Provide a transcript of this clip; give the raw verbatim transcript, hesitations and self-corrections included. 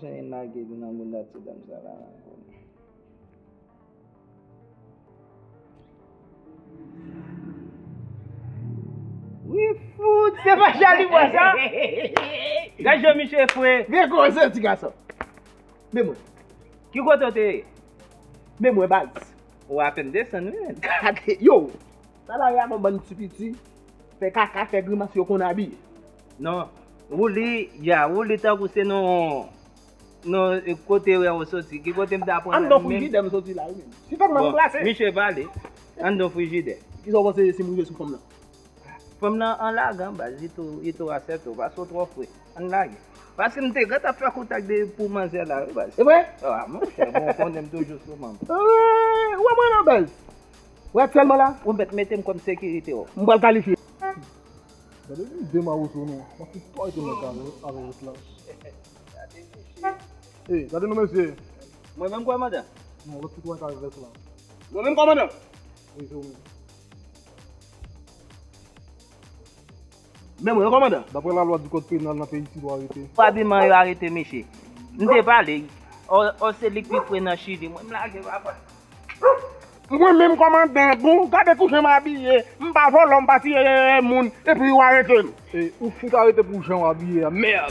Jan lage li nan bounda ti dam sa la ankò. Wi, fout, se pa Jali bwa sa. Gad jan misye fre. Gen koze, ti gason. Men mwen. Ki kote w te ye? Men mwen, baz. Ou apèn desann, wi, menn. Gade, yo. Sa la, y a bon bann ti piti. Fè kaka, fè grimas, yo konn abiye. Non. Wouli, ya, wouli tankou se non. Non, e kote wè ou soti? Ki kote m ta pran? Anndan frijidè m soti la, wi, menm. Si fèt mwen plase. Misye pale. Anndan frijidè. Kisa w panse si m rive sou fanm nan? Fanm nan an lagan, baz, li tou, li tou asèpte w, paske w twò fre. Ann lage. Paske m te gentan fè kontak de, pou manzè la, wi, baz. E vre? Ah, monchè, bon, ou konnen m toujou sou manm. Eh, ou wè mwen non, baz. Ou aktyèlman la? Ou mèt mete m kòm sekirite w. M pral kalifye. Gade li demawoso nou. M ap fout tou arete mwen avè, avè rès la. Ey, gade nou mesye. Mwen menm kòmandan? Non, lòt tout wè ka rès la. Mwen menm kòmandan? Wi, se ou menm. Men mwen kòmandan. Daprè lalwa di kòd penal nan peyi isit, ou arete. Abiman yo arete misye. M te pale. Ò, ò, se li k pi fre nan Chili. Mwen m lage papa. Mwen menm kòmandan, bon, gade pou jan m abiye, m pa vòlò, m pa tiye moun, epi yo arete m. E, ou fout arete pou jan w abiye a, mèd!